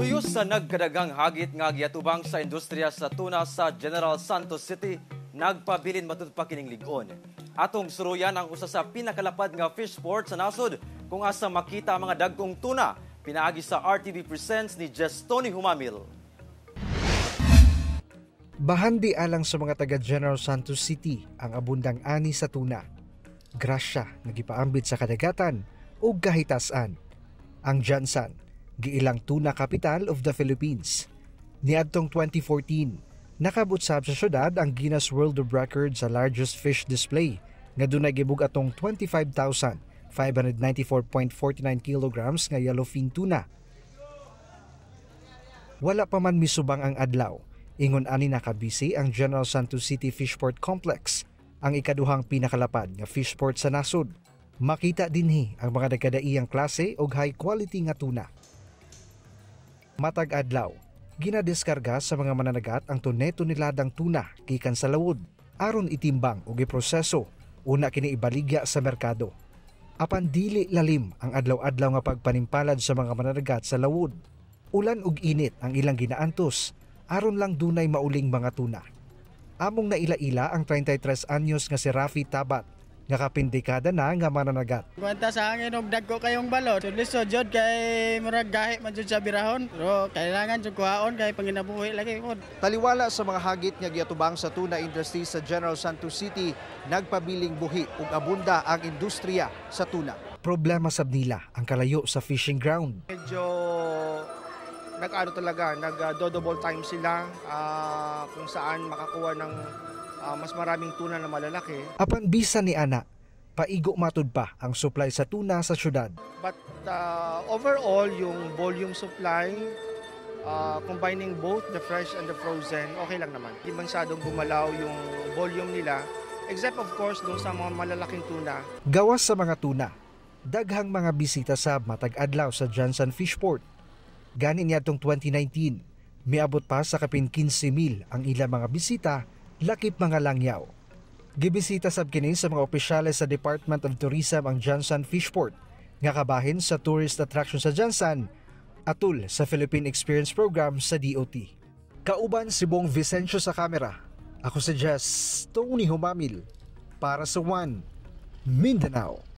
Huyos sa nagkadaghang hagit nga giatubang sa industriya sa tuna sa General Santos City, nagpabilin matud pa kining lig-on. Atong suruyan ang usa sa pinakalapad nga fish port sa nasod kung asa makita ang mga dagkong tuna, pinaagi sa RTV Presents ni Jess Tony Humamil. Bahandi alang sa mga taga General Santos City ang abundang ani sa tuna. Grasya nga gipaambit sa kadagatan ug kahitasan. Ang GenSan, giilang tuna capital of the Philippines. Niadtong 2014, nakabot sab sa syudad ang Guinness World of Records sa largest fish display nga dunay gibug-atong 25,594.49 kilograms nga yellowfin tuna. Wala pa man misubang ang adlaw. Ingon ani nakabisi ang General Santos City Fishport Complex, ang ikaduhang pinakalapad nga fishport sa nasod. Makita dinhi ang mga nagkadaiyang klase og high quality nga tuna. Matag adlaw, ginadiskarga sa mga mananagat ang tone-toneladang tuna gikan sa lawod aron itimbang ug iproseso una kini ibaligya sa merkado. Apan dili lalim ang adlaw-adlaw nga pagpanimpalad sa mga mananagat sa lawod. Ulan ug init ang ilang ginaantos aron lang dunay mauling mga tuna. Among naila-ila ang 33 anyos nga si Rafi Tabat nga kapin dekada na nga mananagat. Kwenta sa hangin og dagko kayong balot. So lisod jud kay murag gahi man jud sa birahon. Pero kailangan jud kuhaon kay panginabuhi lagi pod. Taliwala sa mga hagit nga giatubang sa tuna industry sa General Santos City, nagpabiling buhi ug abunda ang industriya sa tuna. Problema sab nila ang kalayo sa fishing ground. Medyo nag-ano talaga, nag-double time sila kung saan makakuha ng mas maraming tuna na malalaki. Apan bisan ni ana, paigo matud pa ang supply sa tuna sa syudad. But overall, yung volume supply, combining both the fresh and the frozen, okay lang naman. Hindi masyadong gumalaw yung volume nila, except of course dun sa mga malalaking tuna. Gawas sa mga tuna, daghang mga bisita sab matag adlaw sa GenSan Fishport. Gani niadtong 2019, miabot pa sa kapin 15,000 ang ilang mga bisita, lakip mga langyaw. Gibisita sab kini sa mga opisyales sa Department of Tourism ang GenSan Fishport nga kabahin sa tourist attraction sa GenSan atul sa Philippine Experience Program sa DOT. Kauban si Bong Vicencio sa kamera. Ako si Jess Tony Humamil para sa One Mindanao.